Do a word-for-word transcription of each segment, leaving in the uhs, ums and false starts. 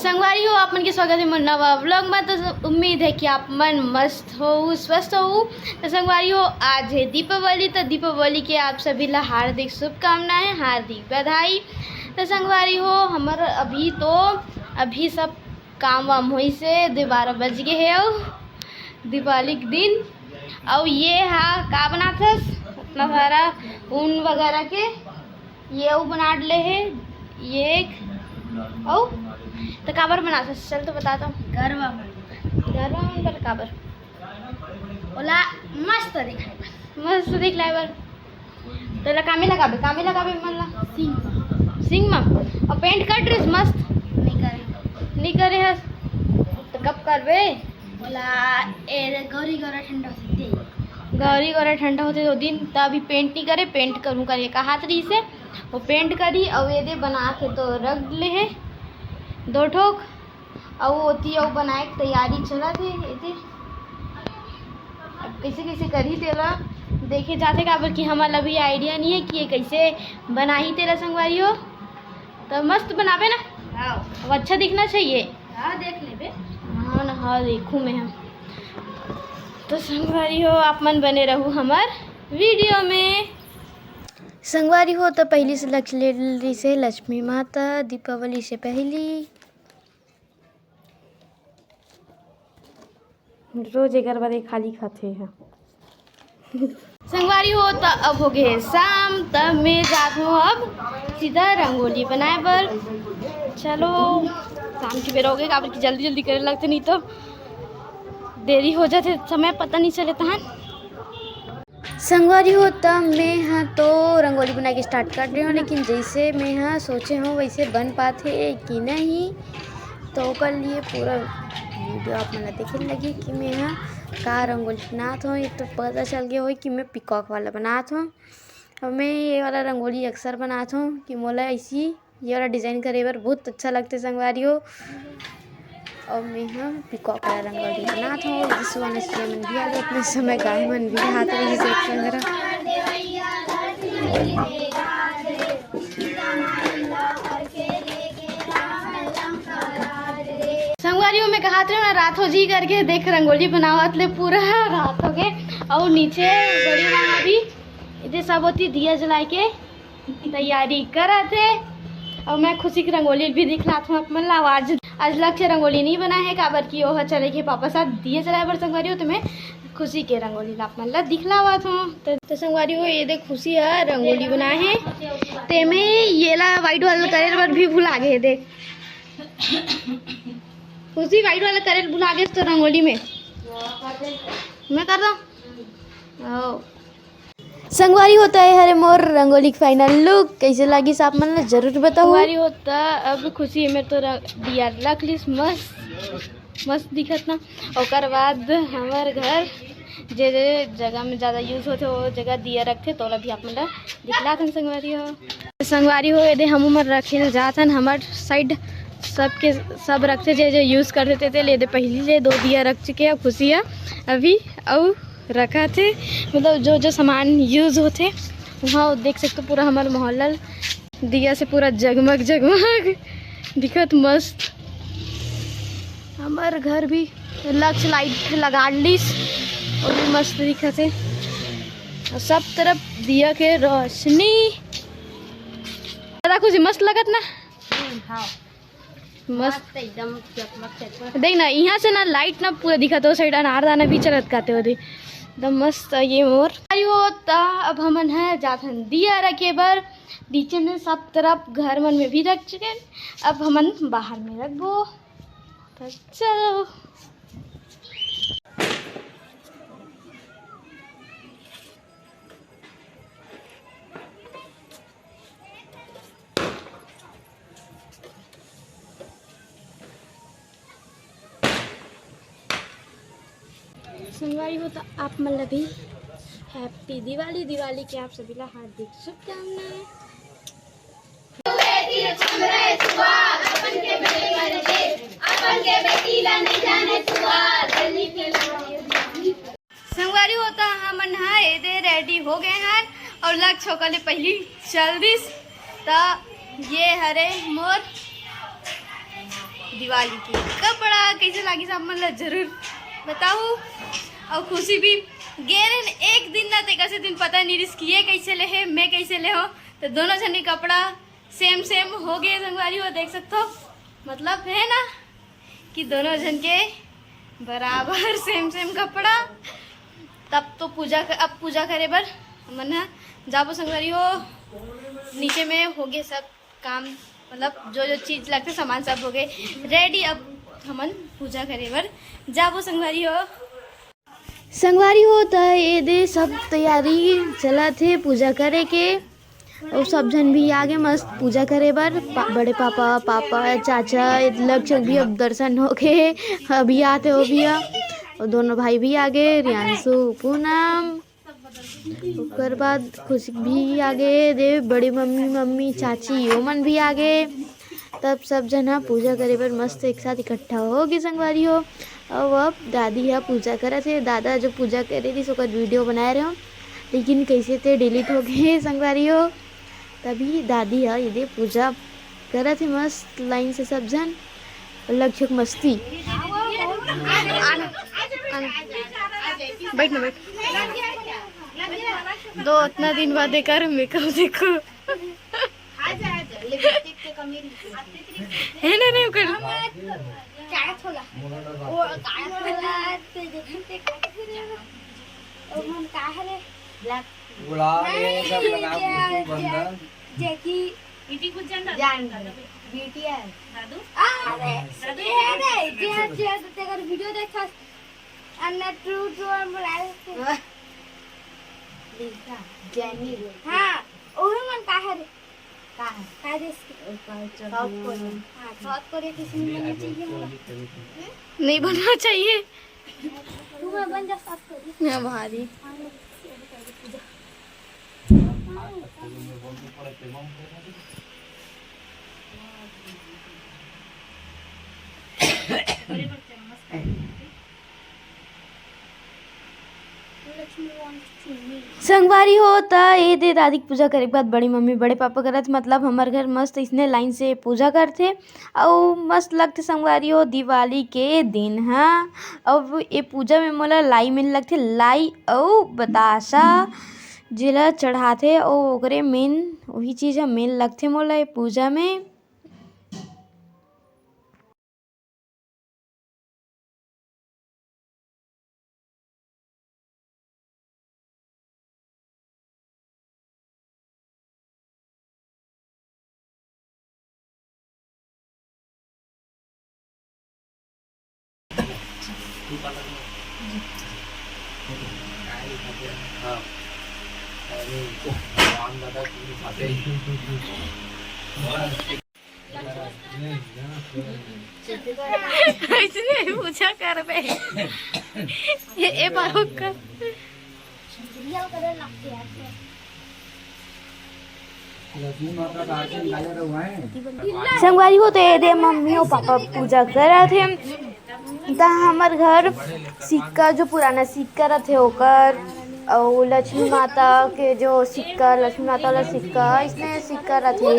संगवारी हो, आप मन के स्वागत हे मोर नवा vlog में। तो उम्मीद हे कि आप मन मस्त हो, स्वस्थ हो। तो संगवारी हो, आज हे दीपावली, तो दीपावली के आप सभी ला हार्दिक शुभकामनाएं, हार्दिक बधाई। तो संगवारी हो, हमर अभी तो, अभी सब काम वाम होइस हे, दे बारह बज गे हे अउ दीपावली के दिन। अउ ये हा का बनाथस, इतना सारा ऊन वगैरह के, ये अउ बना डले हे, ये एक अउ तो काबर बनाथस, चल तो बता तो। गरवा मन। गरवा मन बर काबर? ओला मस्त दिखाए बर। मस्त दिखलाए बर। तो एला कामे लगाबे, कामे लगाबे मन ला? सिंग। सिंग मा? अउ paint कर डरेस मस्त? नहीं करे। नहीं करे हस? तो कब करबे? ओला ए गौरी गौरा ठंडा होथे ते। गौरी गौरा ठंडा होथे ओ दिन, त अभी paint नहीं करे, paint करूँ करे कहात रहिस हे। वो paint करी अउ एदे बना के तो रख ले हे दो ठोक। अउ ओती अउ बनाए के तैयारी चलत हे एती। अब कइसे कइसे करही तेला देखे जाथे, काबर कि हमर ला भी idea नइ हे कि ये कइसे बनाही तेला संगवारी हो। त मस्त बनाबे ना? हाँ। अब अच्छा दिखना चाहिए। हाँ, देख लेबे। हाँ ना, हाँ, देखूँ मैं हम। तो संगवारी हो, आप मन बने रहू हमर video में। संगवारी हो, त पहिली से लक्ष्य ले रहिस हे लक्ष्मी माता दीपावली से पहिली। रोज एकर बर खाली खाथे ह। संगवारी हो, त अब हो गे हे शाम, त मैं जात हूँ अब सीधा रंगोली बनाए बर। चलो, शाम के बेरा हो गे, काबर कि जल्दी जल्दी करे लगथे, नहीं तो देरी हो जाथे, समय पता नहीं चले तहन। संगवारी हो, त मैं ह तो रंगोली बनाए के start कर दे हूँ, लेकिन जैसे मैं ह सोचे हूँ वैसे बन पाथे कि नहीं, तो ओकर लिए पूरा video आप मन ला देखे लगी कि मैं ह का रंगोली बनात हूँ। ये तो पता चल गया होई कि मैं peacock वाला बनात हूँ। और मैं ये वाला रंगोली अक्सर बनात हूँ कि मोला ऐसी ये वाला design करे बर बहुत अच्छा लगथे संगवारी हो। और मैं ह peacock वाला रंगोली बनात हूँ। जिसु वाला मन भी आ जात, अपने समय गाँव मन भी हाथ रही से संगरा। संगवारी हो, मैं कहात रहे ना, रात हो जी करके देख रंगोली बनावत ले पूरा रात हो गे। और नीचे बड़ी माँ भी इधर सब होती दिया जलाए के तैयारी करत हे। और मैं खुशी के रंगोली भी दिखलात हूँ आप मन ला। आज, आज लक्ष्य रंगोली नहीं बना है, काबर कि ओह चले के पापा साथ दिया जलाए बर संगवारी हो, तो मैं खुशी के रंगोली ला आप मन ला दिखलावत हूँ। तो, तो संगवारी हो, ये देख खुशी है रंगोली बनाए है, ते में ये ला white वाला करे बर भी भुला गए। देख खुशी white वाला करे भुला गए तो रंगोली में मैं कर दो। ओ। संगवारी हो, त ए हरे मोर रंगोली के final look। कैसे लागिस आप मन ला जरूर बताओ। संगवारी हो, त अब खुशी में तो र-, दिया रख लिस, मस्त, मस्त दिखत ना। ओकर बाद हमर घर जे जे जगह में ज्यादा use होथे, वो जगह दिया रखथे, तोला भी आप मन ला दिखलात हन संगवारी हो। संगवारी हो, एदे हमू मन रखे ल जात हन, हमर side सबके सब रखथे, जे जे use करथे ते, ते ले दे। पहली ले दो दिया रख चुके हैं खुशी है अभी, अउ रखा थे, मतलब जो जो सामान use होथे वहाँ देख सकते हो, पूरा हमारे मोहल्ला दिया से पूरा जगमग जगमग दिखत मस्त। हमार घर भी लक्ष्य light लगा लिस, वो भी मस्त दिखत है, और सब तरफ दिया के रोशनी। दादा खुशी मस्त लगत ना? हाँ। मस्त। मस्त एकदम चकमक चकमक। देख ना, यहाँ से ना light ना पूरा दिखत हो, side अनारदाना भी चलत काते हो दे, एकदम मस्त है ये मोर। अरे वो ता अब हमन है जाथन दिया रखे बर, नीचे में सब तरफ घर मन में भी रख चुके हैं, अब हमन बाहर में रखबो। तो चलो। संगवारी हो, तो आप मन ला भी happy दिवाली। दिवाली के आप सभी ला हार्दिक शुभकामनाएं। संगवारी हो, तो हमन ह एदे ready हो गए हन और लक्ष्य ओकर ले पहली चल दिस। त ये हरे मोर दिवाली के कपड़ा कैसे लागिस, आप मन ला जरूर बताहू। अउ खुशी भी गे रहेन एक दिन ना, तेकर से दिन पता नहीं रिस कि ये कैसे ले हे, मैं कैसे ले हो। तो दोनों झन के कपड़ा सेम सेम हो गए संगवारी हो, देख सकथो। मतलब है ना कि दोनों झन के बराबर सेम सेम कपड़ा। तब तो पूजा क-, अब पूजा करे बर हमन ह जाबो संगवारी हो। नीचे में हो गए सब काम, मतलब जो जो चीज लगथे सामान सब हो गए रेडी। अब हमन पूजा करे बर जाबो संगवारी हो। संगवारी हो, त ये दे सब तैयारी चलत हे पूजा करे के। अउ सब झन भी आगे मस्त पूजा करे बर। पा-, बड़े पापा, पापा, चाचा, लक्षक भी अब दर्शन होके अभी आते हो भी। अउ दोनों भाई भी आगे, रियांशु, पूनम। ओकर बाद खुशी भी आगे, दे बड़ी मम्मी, मम्मी, चाची, ओमन भी आगे। तब सब झन ह पूजा करे बर मस्त एक साथ इकट्ठा हो गे संगवारी हो। अउ अब दादी ह पूजा करत हे। दादा जो पूजा करे रहिस ओकर वीडियो बनाए रहे हो, लेकिन कैसे ते डिलीट हो गए संगवारी हो। तभी दादी ह ये दे पूजा करत हे मस्त लाइन से सब झन। लक्षक मस्ती। बैठ ना, बैठ। दो उतना दिन बाद एकर मेकअप देखो। आजा, आजा, लिपस्टिक के कमी नहीं। है ना, नहीं कर। क्या छोला? वो क्या छोला? ते देखी ते क्या छोला? ओ मन का है रे? ब्लैक। गुलाब, ये सब लगा, क्या, कुछ क्या, बंधन। जैकी। बीटी कुछ जानता? जान। बीटी है। दादू? अरे, दादू? ये है रे, जे, जे, तेकर वीडियो देखा। अन्ना टू, टू और बुलाए। वाह। लिखा, जैनी। हाँ, ओही मन का है रे? का है? का देश के? साउथ कोरिया। हाँ, साउथ कोरिया के किसी में बनना चाहिए हमरा। नहीं बनना चाहिए। तू मैं बन जा साउथ कोरिया। मैं भारी। संगवारी हो, त ए दे दादी के पूजा करे के बाद बड़ी मम्मी, बड़े पापा करत, मतलब हमर घर मस्त इसने लाइन से पूजा करथे अउ मस्त लगथे संगवारी हो दिवाली के दिन ह। अउ ए पूजा में मोला लाई मेन लगथे, लाई अउ बतासा जेला चढ़ाथे अउ ओकरे मेन, वही चीज ह मेन लगथे मोला ए पूजा में। हाँ। अरे, राम दादा की खाते ही। ऐसे नहीं पूछा कर बे। ये, ये बाबू का। लक्ष्मी माता का आरती निकाले रहुआ है। संगवारी हो, त ए दे मम्मी अउ पापा पूजा करत हे। त हमर घर सिक्का, जो पुराना सिक्का रथे ओकर, अउ लक्ष्मी माता के जो सिक्का, लक्ष्मी माता वाला सिक्का, इसने सिक्का रथे,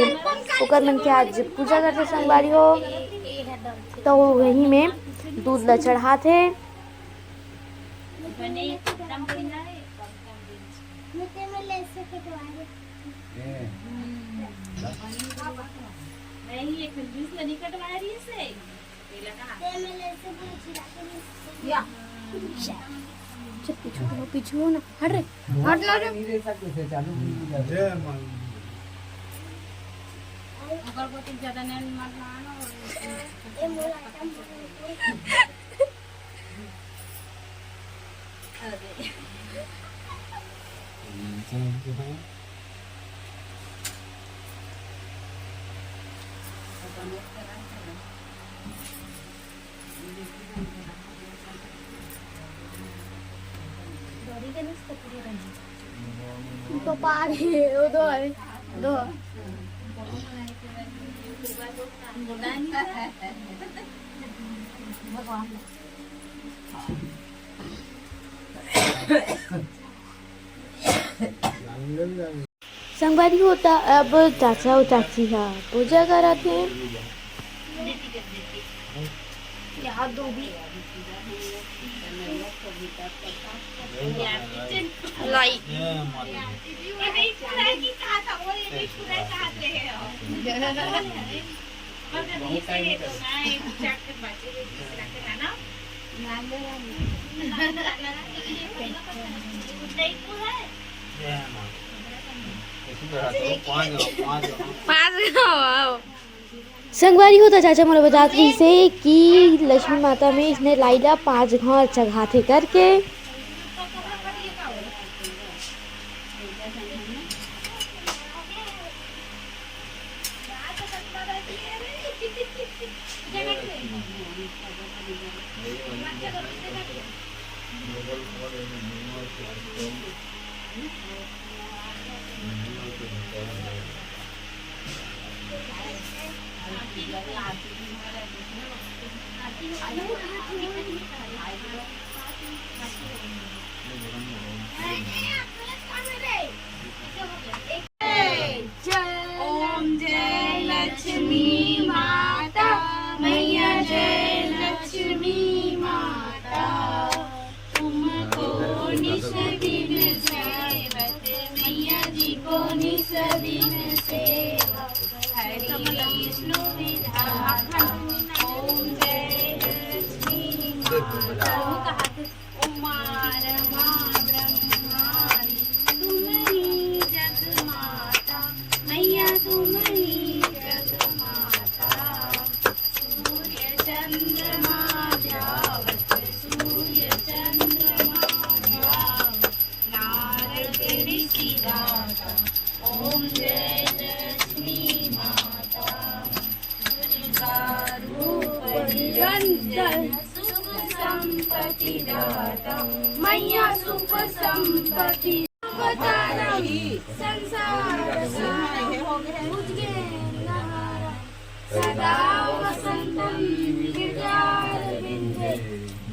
ओकर मन के आज पूजा करथे संगवारी हो। त वही में दूध ला चढ़ाथे। नहीं, एक जूस नहीं कटवा रही है। या। चल, पीछू हो, पीछू हो ना। हट रे। हट ना रे। अगरबत्ती ज्यादा नहीं मारना। अरे। तो पार है, वो दो है, दो। भगवान। संगवारी हो, त अब चाचा अउ चाची ह पूजा करत हे। यहाँ दो भी। लाइट। पाँच। संगवारी हो, त चाचा मोला बतात रहिसे कि लक्ष्मी माता में इसने लाई ला पाँच घौं चघाथे करके। ओम जय लक्ष्मी माता, मैया जय लक्ष्मी माता। तुमको निस दिन सेवत, मैया जी को निस दिन सेवत। हरि विष्णु विधाता, ओम जय लक्ष्मी माता। उमा रमा ब्रह्माणी, तुम ही जग माता, मैया तुम ही जग माता। सूर्य चंद्रमा जावत, सूर्य चंद्रमा जावत, नारद ऋषि गाता, ओम जय लक्ष्मी माता। दुर्गा रूप निरंजन, सुख संपत्ति दाता, मैया सुख संपत्ति अवतारम संसार सारम, उद्गेन नहारम, सदा वसंतम हृदयारविंदे,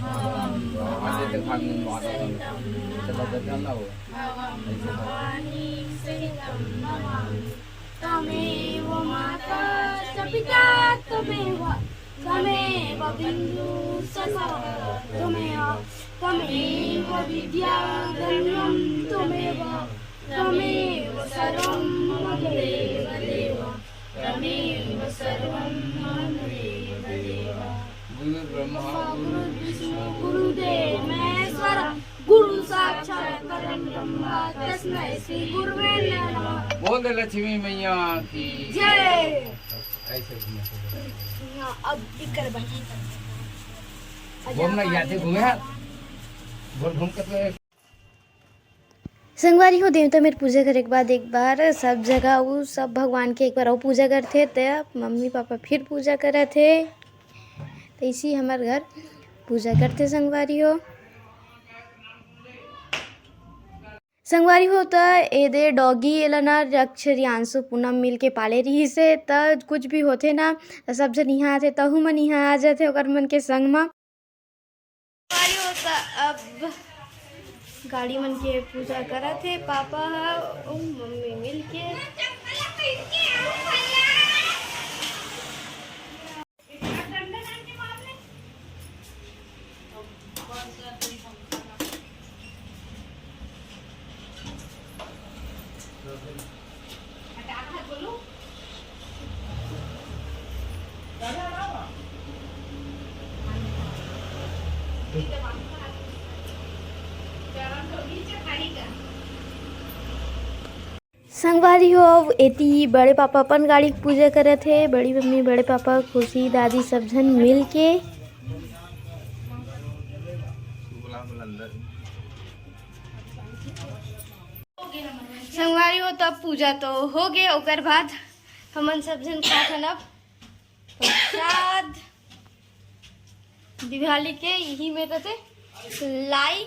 भवम भवानी सहितम नमामि। भवम भवानी सहितम नमामि। त्वमेव माता च पिता त्वमेव, त्वमेव बंधु च सखा त्वमेव, त्वमेव विद्या गम्यम त्वमेव, त्वमेव सर्वम मम देव देव, त्वमेव सर्वम मम देव देव। गुरु ब्रह्मा गुरु विष्णु गुरुदेव महेश्वर, गुरु साक्षात परम ब्रह्मा तस्मै श्री गुरुवे नमः। बोल दे लक्ष्मी मैया की जय। ऐसे घूमो। हाँ, अब इकर बना। बोल ना, यहाँ से घूमे हाथ। बोल घूम के तो संगवारी हो, देवता मेर पूजा करे के बाद एक बार सब जगह उ सब भगवान के एक बार अउ पूजा करथे, त मम्मी पापा फिर पूजा करत हे। त इसी हमर घर पूजा करथे संगवारी हो। संगवारी हो, त एदे डॉगी एला ना रक्ष रियांशु पूनम मिल के पाले रिहिस हे, त कुछ भी होथे ना, त सब झन इहाँ आथे, तहू मन इहाँ आ जाथे ओकर मन के संग म। संगवारी हो, त अब गाड़ी मन के पूजा करत हे पापा ह अउ मम्मी मिल के। संगवारी हो, एती बड़े पापा अपन गाड़ी के पूजा करत हे, बड़ी मम्मी, बड़े पापा, खुशी, दादी, सब झन मिल के। संगवारी हो, तो अब पूजा तो हो गए, ओकर बाद हमन सब झन खात हन अब प्रसाद। दिवाली के यही में रहते लाई,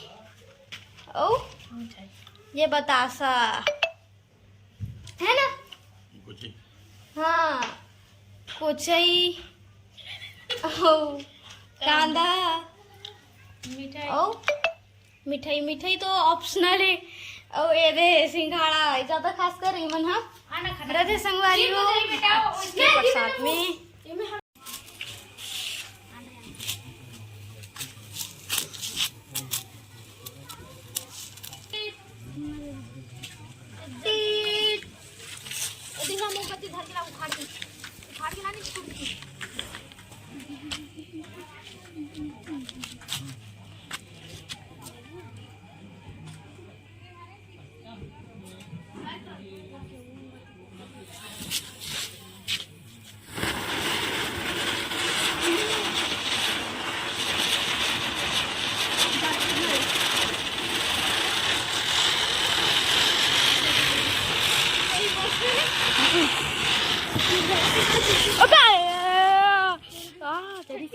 ओ ये बतासा है ना, कुछ। हाँ, कुछ ही। ओ कांदा, मिठाई। ओ मिठाई, मिठाई तो ऑप्शनल है। ओ ये दे सिंघाड़ा, ज्यादा खासकर इमन हा। रथे संगवारी हो। इसके प्रसाद में।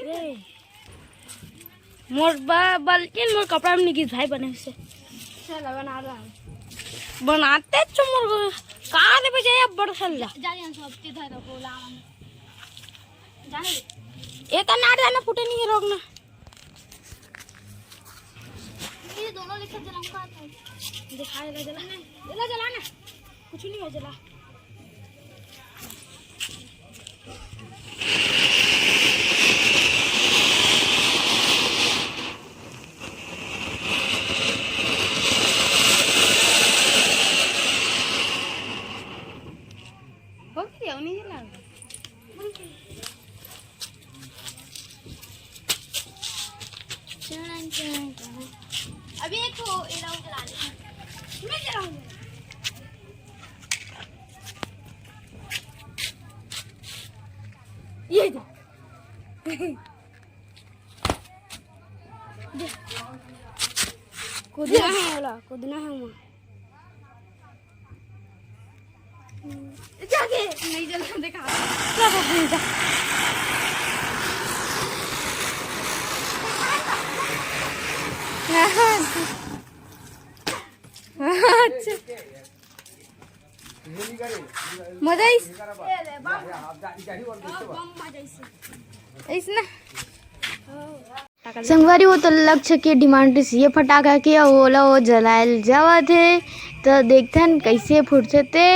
ए, मोर बा-, बल्कि मोर कपड़ा में नहीं गिस भाई बने से। चल, बना रहा हूँ। बनाते चो मोर को। कहाँ दे बजाय अब बड़ सल्ला। जा, जा, यहाँ सब के धर बोला हम। जाने दे। ये तो ना जाना फूटे नहीं है, रोकना। ये दोनों लेकर जलाऊंगा तो। दिखा, ये ला जला। ये ला जला ना। कुछ नहीं हो जला। हो गया, उन्हीं ही लाग। अभी एक ठो ये रहा, जला दे। मैं जलाऊंगा। ये जा। कूदना है वाला, कूदना है वहाँ। जाके नहीं जला, दिखा। अच्छा, मजा आइस। आइस ना। संगवारी हो, तो लक्ष्य के डिमांड रहिस ये फटाका के, अउ ओला वो जलायल जावत हे। तो देखथन कैसे फुटथे ते।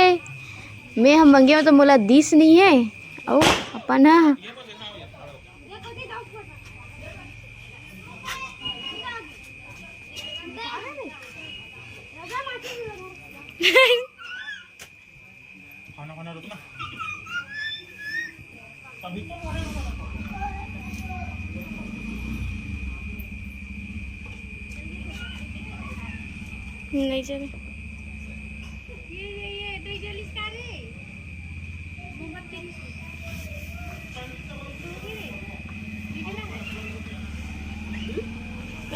मैं हम मंगे में तो मोला दिस नहीं है। अउ अपन ह खाना खाना रुकना। अभी तो नहीं चले।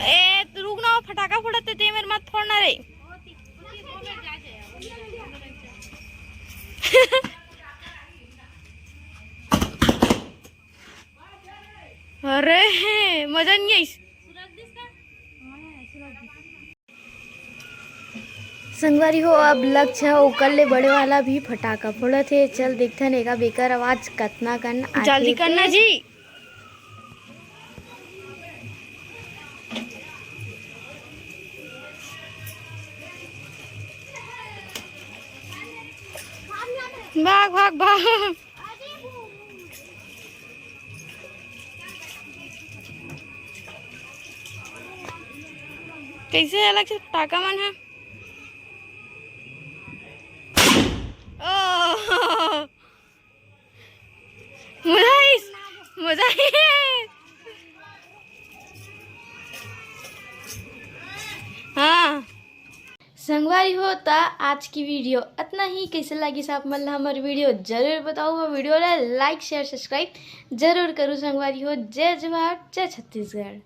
ए, रुक ना, फटाका फोड़त हे, ते मेर मत फोड़ना रे। अरे, मजा नहीं आइस। संगवारी हो, अब लक्ष्य ह ओकर ले बड़े वाला भी फटाका फोड़त हे। चल देखथन एका बेकर आवाज कतना कन आथे जल्दी करना ते। जी। भाग, भाग, भाग। कैसे अलग से टाका मन है? ओ, मजा आइस, मजा आइस। हाँ। संगवारी हो, त आज की वीडियो अतना ही। कैसे लगिस आप मन ला हमर वीडियो, जरूर बताओ। वीडियो ला like, share, subscribe जरूर करू संगवारी हो। जय जोहार, जय छत्तीसगढ़।